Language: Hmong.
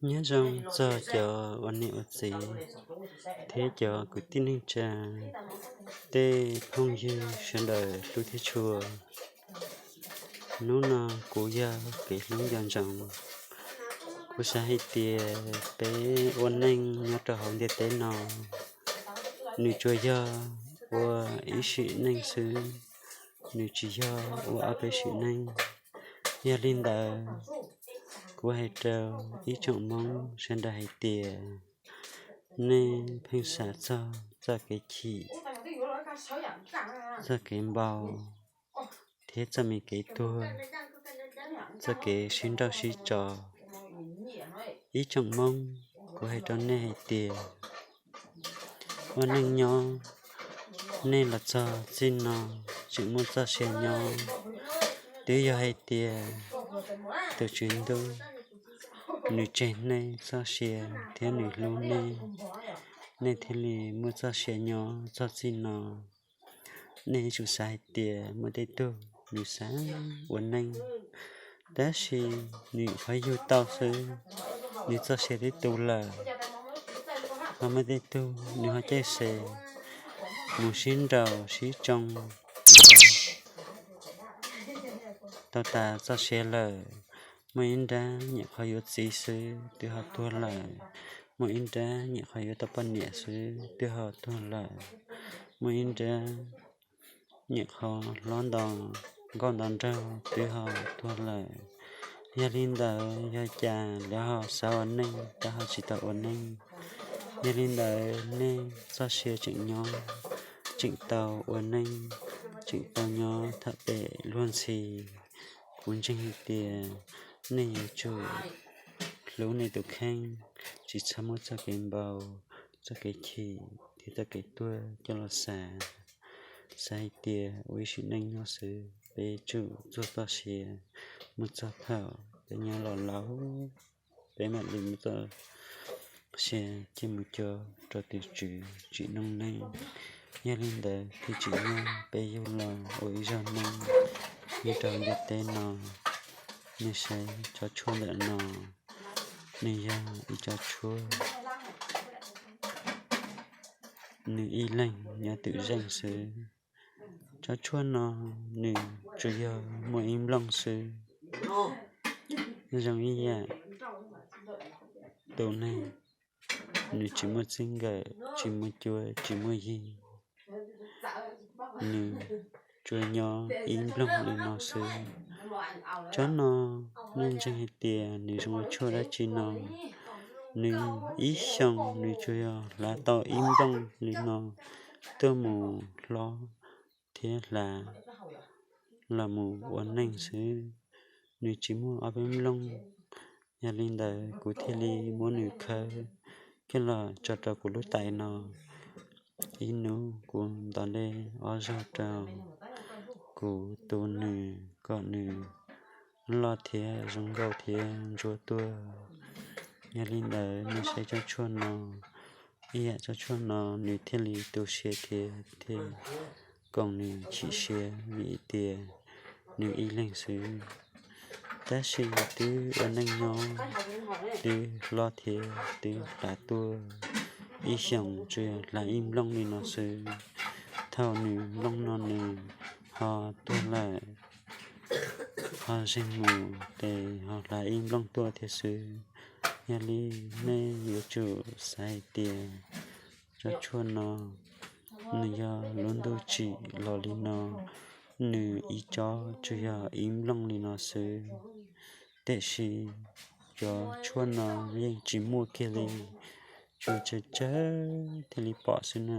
Nyob zoo txog cov ua niam ua txiv thiab cov kwv tij neej tsa, tej phooj ywg sawv daws hlub thiab tshua. Hnub no kuv yog kev hlub nco ntsoov. Kuv xav hais tias peb ua neej nyob rau hauv ntiaj teb no, nws tsuas yog ua ib sim neej xwb, nws tsis yog ua ob peb sim neej. Yog li ntawd, kuv hais rau ib tsoom Hmoob sawv daws hais tias nej pheej xav txog txoj kev chim, txoj kev npau, thiab txoj me kev tuag, txoj kev sib nrauj sib tso. Ib tsoom Hmoob, kuv hais rau nej hais tias ua neej nyob, nej los txog txij no tseem muaj txoj sia nyob, twb yog hais tias tus Tswv Ntuj nws tseg nej txoj sia thiab nws hlub nej, nej thiaj li muaj txoj sia nyob txog txij no. Nej yuav tsum xav hais tias muaj tej tug nws xav ua neej, tab sis nws qhov yug tau xwb, nws txoj sia twb tu lawm. Ho muaj tej tug nws ho caij se mus sib nraus sib tsoo, tau tas txoj sia lawm. Muaj ib nrab nyuam qhuav yuav txiv xwb twb ho tuag lawm, muaj ib nrab nyuam qhuav yuav tau poj niam xwb twb ho tuag lawm, muaj ib nrab nyuam qhuav hlob nto nkauj nto nraug twb ho tuag lawm. Yog li ntawd, yog cas lawv ho xav ua neej tab ho tsis tau ua neej? Yog li ntawd, nej txoj sia tseem nyob, tseem tau ua neej, tseem tau nyob tham pem luag ntxhi. Kuv ntseeg hais tias nej yuav tsum hlub nej tus kheej, tsis txhob muab txoj kev npau, txoj kev chim thiab txoj kev tuag coj los xav. Xav hais tias ua ib sim neej nyob xwb, peb tsum txuag txoj sia, mus txog thaum peb nyob laus laus, peb mam li muab txoj sia coj mus cuab rau tus Tswv tsim noob neej. Yog li ntawd thiaj tsim nyog peb yug los ua ib zaug neej nyob rau ntiaj teb no. Nej saib tsob tshuaj ntawm no, nws yog ib tsob tshuaj, nws ib leeg nyob twm zeej xwb. Tsob tshuaj no nws tsuas yog muaj ib nplooj xwb. Zoo ib yam tus neeg nws tsis muaj txij nkawm, tsis muaj cuab, tsis muaj yig, nws tsuas nyob ib nplooj li no xwb. Tsob no nej ntseeg hais tias nws zoo ua tshuaj dab tsi no? Nws ib xyoos nws tsuas yog hlav tau ib nplooj li no tuaj mus hlob thiab hlav los mus ua neej xwb, nws tsis muaj ob peb nplooj. Yog li ntawd kuv thiaj li muab nws khawb coj los tso rau kuv lub tais no. Ib hnub kuv ntaus dej ob zaug rau, kuv tu nws kom nws loj thiab zoo nkauj thiab ntsuab tuaj. Yog li ntawd nej saib tsob tshuaj no, ib yam tsob tshuaj no nws thiaj li tu siav thiab thiaj koom nws chim siab vim tias nws ib leeg xwb. Tab sis twb ua neej nyob, twb hlob thiab twb hlav tuaj, ib xyoos tsuas yog hlav ib nplooj li no xwb. Thaum nws nplooj no nws ho tuag lawm, ho zeeg mus ces ho hlav ib nplooj tuaj thiab xwb. Yog li nej yuav tsum xav hais tias tsob tshuaj no nws yog lub ntuj tsim los li no, nws ib tsob tsuas yog ib nplooj li no xwb. Tiam sis cov tshuaj no yeej tsis muaj kiag li, tsuas tsawg tsawg thiaj li pom xwb na.